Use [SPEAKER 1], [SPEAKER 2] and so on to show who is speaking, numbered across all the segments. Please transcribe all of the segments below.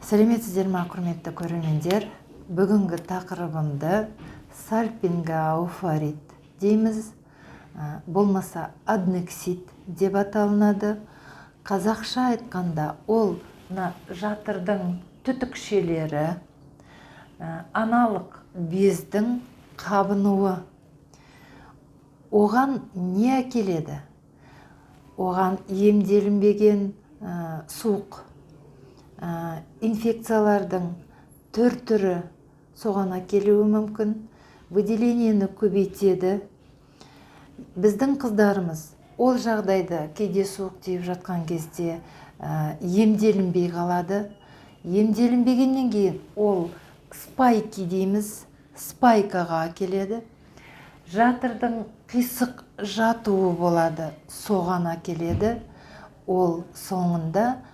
[SPEAKER 1] Сәлеметсіздер ма, құрметті көрермендер! Бүгінгі тақырыбымды сальпингоофорит дейміз, болмаса аднексит деп аталынады. Қазақша айтқанда, ол мына жатырдың түтікшелері, аналық бездің қабынуы. Оған не әкеледі? Оған емделінбеген суық инфекциялардың түр түрі соған әкелуі мүмкін. Выделениені көбейтеді. Біздің қыздарымыз ол жағдайда кейде суық тиіп жатқан кезде емделінбей қалады. Емделінбегеннен кейін ол спайки дейміз, спайкаға әкеледі. Жатырдың қисық жатуы болады, соған әкеледі. Ол соңында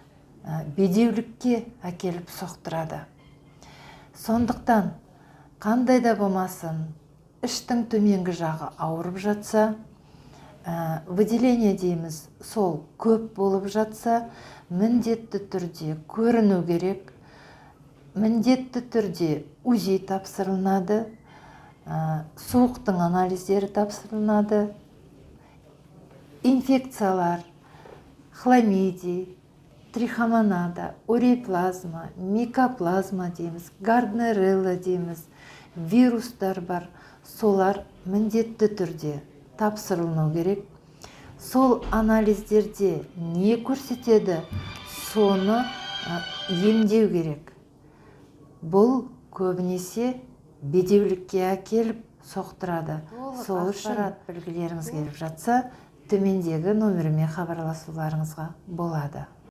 [SPEAKER 1] бедеулікке әкеліп соқтырады. Сондықтан қандай да болмасын іштің төменгі жағы ауырып жатса, выделение дейміз, сол көп болып жатса, міндетті түрде көріну керек. Міндетті түрде УЗИ тапсырылынады, суықтың анализдері тапсырылынады. Инфекциялар: хламидий, трихомонада, уреаплазма, микоплазма дейміз, гарднерелла дейміз, вирустар бар, солар міндетті түрде тапсырылыну керек. Сол анализдерде не көрсетеді, соны емдеу керек. Бұл көбінесе бедеулікке әкеліп соқтырады. Сол үшін ақпарат білгілеріңіз келіп жатса, төмендегі номеріме хабарласуларыңызға болады.